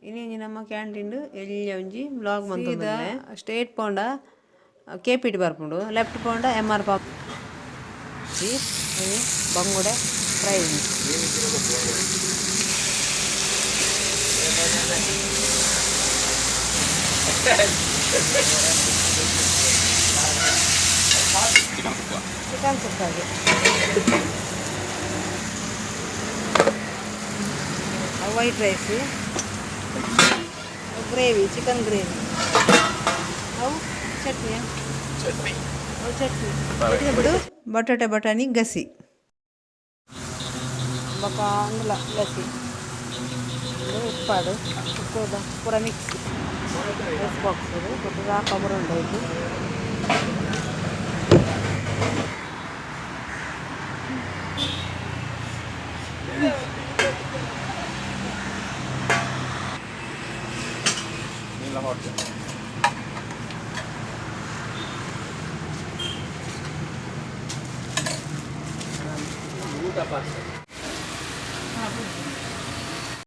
ಇನಿ ಒಂಜಿ ನಮ್ಮ ಕ್ಯಾಂಟೀನ್ ಎಲ್ಯ ಒಂಜಿ ವ್ಲಾಗ್ ಮಂತೊಂದುಲ್ಲೆ. ಸ್ಟ್ರೇಟ್ ಪೋಂಡ ಕೆ.ಪಿ.ಟಿ ಬರ್ಪುಂಡು, ಲೆಫ್ಟ್ ಪೋಂಡ ಎಮ್.ಆರ್. ಬಂಗುಡೆ ಫ್ರೈ. ಚಿಕನ್ ಸುಕ್ಕ. ಚಿಕನ್ ಸುಕ್ಕಾಗೆ white rice, gravy, chicken gravy. ಅವು ಚಟ್ನಿಯಾ? ಚಟ್ನಿ. ಅವು ಚಟ್ನಿ. ಬಿಡು, ಬಟಾಟೆ ಬಟಾಣಿ ಗಸಿ ಬೊಕ ಅಂದುಲ ಗಸಿ. ಉಂದು ಉಪ್ಪಾಡು ಉಪ್ಪುದ ಪೂರ ಮಿಕ್ಸ್. ರೈಸ್ ಬಾಕ್ಸ್ ಬೊಕ ದಾಪ ಪೂರ ಉಂಡು ಐಟ್. ನೀಲ ಹಾಟ್. ಊಟ ಪಾರ್ಸಲ್.